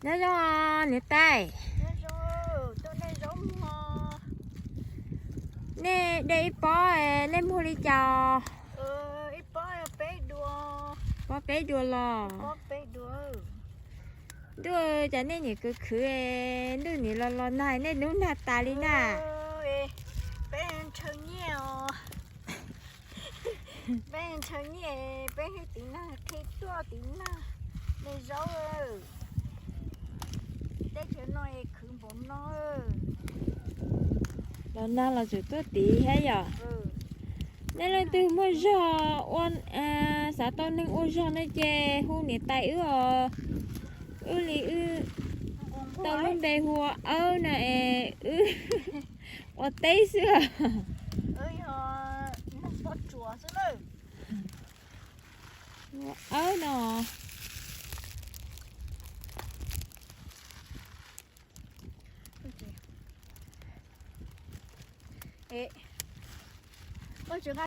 Nyob zoo niam tais. Nej de ib pob, nej muag li cas? Pob peb dua los. Ntuj, cas nej niam khwv khwv, ntuj nim los los nag nej lub nag tas li na. Peb ntshaw nyiaj os. Peb ntshaw nyiaj, peb tiv nag, qhib tuaj tiv nag, de zaub. Teb chaws no khwv npaum no. Los nag los tseem tuaj tiv thiab yom. Nej leej twg muaj zog ua, xav tau neeg ua zog no ces hu niam tais wb os. Wb li wb tau lub npe hu ua Awb no es wb ua teb xwb. Ua Awb no. Koj tsis